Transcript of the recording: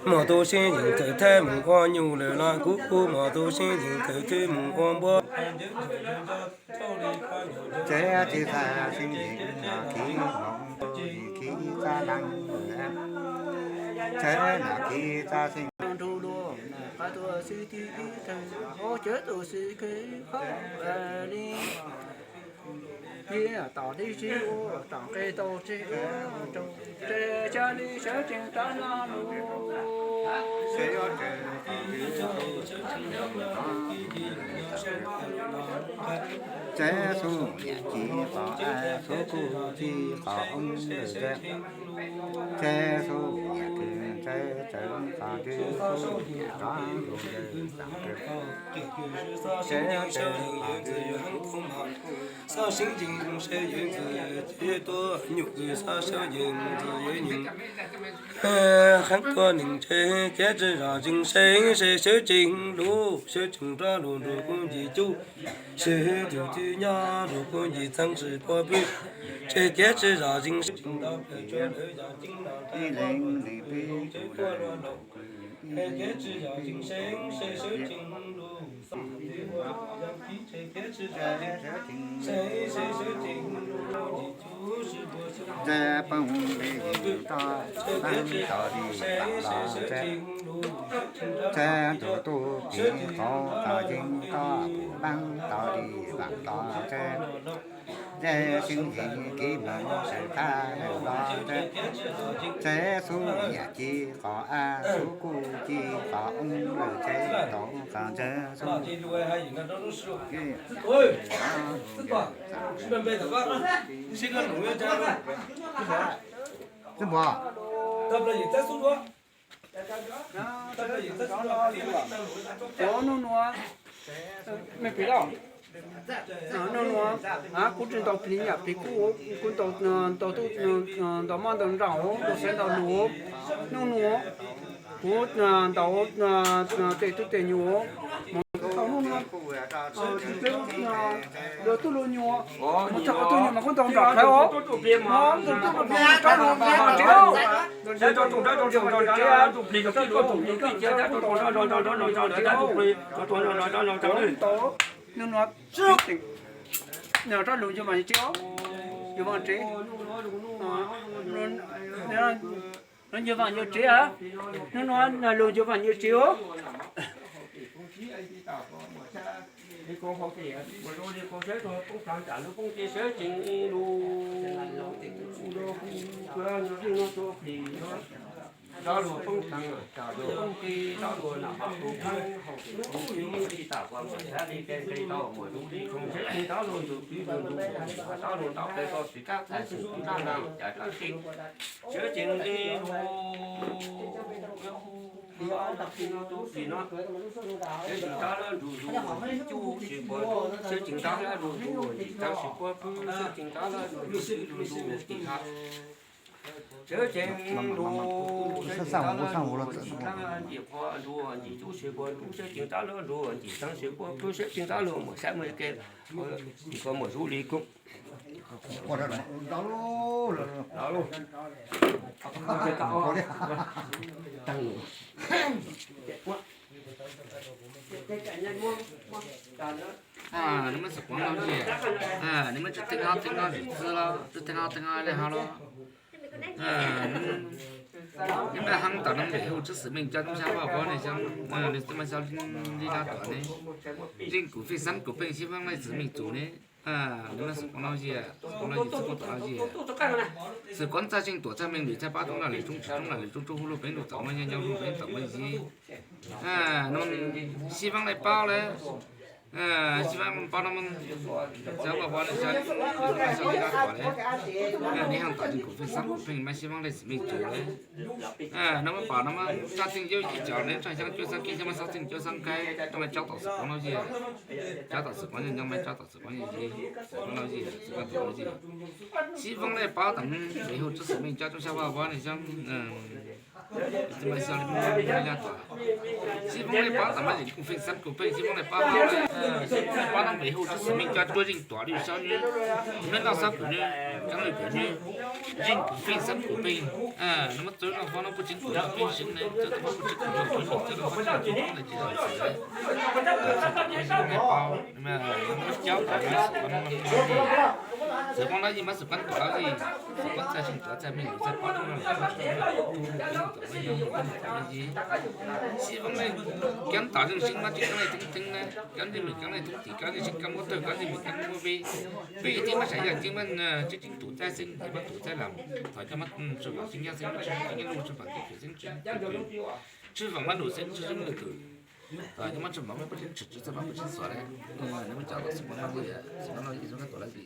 Mos tus sib yees txawm thawb mus ua nyuj lawm los kuv, mos tus sib yees txawm thawb mus ua npua. Txawm tsis xav sib yees los khib hmoov, khib txaj leej, txawm los khib txaj xeeb nrug luag qab tuaj xib tib ib teg, ua cawv tus xib khib qhov li. Yog tom dib sib ua, tom nqe tau tseg ua rau, ces xyov li sawv tsees rov no lus. Txawm xub niam ci qos a, xub kuj ci qos oob lawm txawm, txawm xub niam kws txawm txawm qos twb xub niam rov lug lawm txawm, txawm txawm qos twb xub niam. Xav sib yees seb yuav ntxwg ces tuaj nyuj kws, xav sib yees ntxwg yuav nyuj heev tuaj neeg ces kev tsis zam tsees seb, seb sawv tsees lus, sawv tsees rov lug nrug kuv nce cub, seb tug twg nyob nrug kuv nce txeeb sib puab pwg, seb kev tsis zam tsees seb tsees rov peb tsuav lawv yog ceeb no ib leeg neeg peb tsuav lawv kev tsis zam tsees seb, seb sawv tsees lus, yog kib seb kev tsis zam tsees seb, seb sawv tsees lus, nce cub sib puab sib Txawm poob li yim toj, leeb tau li vam los txawm, txawm ntuj tuj pim qhov tau yeej toj, leeb tau li vam los txawm, txawm sib yees khib hmoov sawv tag lawm los txawm, txawm xub niam ci qos a, xub kuj ci qos oob lawm txawm tau qos txawm xub Xib Npog, nub nua, me plis lauj, nub nua, kuv tsis ntaus plis, yam plis kuv, kuv ntaus, ntaus tuj, ntaus maj ntaus nraug, ntaus xaiv ntaus lus, nub nua, kuv ntaus tes tub tes nyuam, mus tau nub nua, luag tub luag nyuam, mus txog qhov tub nyuam mas kuv ntaus nram plawv os, ntaus tub ntaus plis, ntaus rab lus ntaus tsev os, ntaus tsev, ntaus plis ntaus tub ntaus plis ntaus tsev os, ntaus nub nua, rab lus yus mas yus tsev os, yus mas tsev. Nub nua, yus mas yus tsev, nub nua lus yus mas yus tsev os. Rab luag poob teev, rab luag poob qe, rab luag nam pam tu poob hauv kev poob tib, tsis tas uas muam xav li tej nqe tau muam zus li zoo, seb tsees rab luag ntug twb ntug ntug, rab luag ntaub qe tau txiv kab txais xwm tus naj naj cas rab tsees, seb tsees li lus, tub plis no, seb tsees rab lawb ntug ntug, cub sib puab ntug, seb tsees rab lawb ntug ntug, ncim txeeb sib puab pwg, seb tsees rab lawb ntug ntug, tim ha. Sawv ceev lus, sawv ceev rab lawb ntug ntug, ncim qhov ntug ncim cub sib puab ntug, sawv ceev rab lawb ntug ncim txeeb sib puab pwg, sawv ceev rab luag muam saib muaj ke, tim ko muam zus li kub. Nws muab xwm kuv no tias, nws muab tsis teeb no teeb no zim txwv los, tsis teeb no teeb no li hov los, nws muab heev tom no npe hu tsis xwm meej coj tub sab paj pov ne xyoo, nws tsis mas xyoo li no tom ne, zeej kuv feej xab kuv peej sib veej lej xwm meej txus ne. Nws muab xwm kuv no zias, xwm kuv no zias, xwm kuv tom no zias, xwm kuv txaj zeej tuam txaj meej lwm txaj pab tub laj lwm tsob tsis tsob laj lwm tsob tsob hu luj peev luj txaus muaj nyob nyob hu peev txaus muaj zib. Sib veej lej paub lawm, sib veej paub no, xyov paj pov ne xyov, xyov li no tom ne, nws heev tom zeej kuv feej xab kuv peej mas sib veej lej xwm meej txus lawm. No muab pom no mas txaj txeej yawg yim cov ne, txaj xyab cuab xab kib xyab mas txaj txeej cuab xab nqaij, txaj mas cob tom xwm kuv no zias, cob tom xwm kuv nyob nyob mas cob tom xwm kuv nyob zib, xwm kuv no zias, xwm kuv tom no zias. Sib veej lej paub tom npe hu tub xwm meej coj tub sab paj pov ne xyoo, tsis mas xyov li no tom, sib veej lej paub tom mas zeej kuv feej xab kuv peej sib veej lej paub, paub no npe hu tub xwm meej coj tub zeej tuam lwm xyoo ne, neb noj xab kuv ne, coob lwm kuv ne. Zeej kuv feej xab kuv peej, nws muab txawb rau hov no puj tseeb kuv zog peej xeeb ne, txawb rau hov puj tseeb kuv zog peej xeeb, txawb rau hov tseeb kuv zog peej xeeb ne. Txawb rau hov tseeb kuv zog peej xeeb ne, txawb rau hov tseeb kuv zog peej xeeb ne. Txawm poob dab tsi mas xwm pab tuam dab tsi, xwm pab txhaj tseem tuav txhaj meej yus txhaj pab tuaj no lawm txhaj tseem tuav no yog mus tuaj mus tuav me ntsis. Xib foob ne, kab tom zeej xeeb mas tseeb kab laij tseeb theeb na, kab ntsej muag kab laij toob tim kab zeej xeeb kab muab tawg kab ntsej muag kab muab ve. Peb yeej tseem mas sav yam tseem mas tseem tseem tuav txhaj xeeb es mas tuav txhaj los thov coj mas tshwj vam xeeb nyob xeeb tshwj nyob lub tshwj vam txhaj xeeb tshwj tshwj vam mas nus xeeb tshwj xeeb lwm tus. Thov coj mas tshwj vam mas pab tseeb tshwj tshwj txhaj vam pab tseeb xov lawm. Nws mas cov los xwm pab no xwm pab no yog xwm pab tuam dab tsi.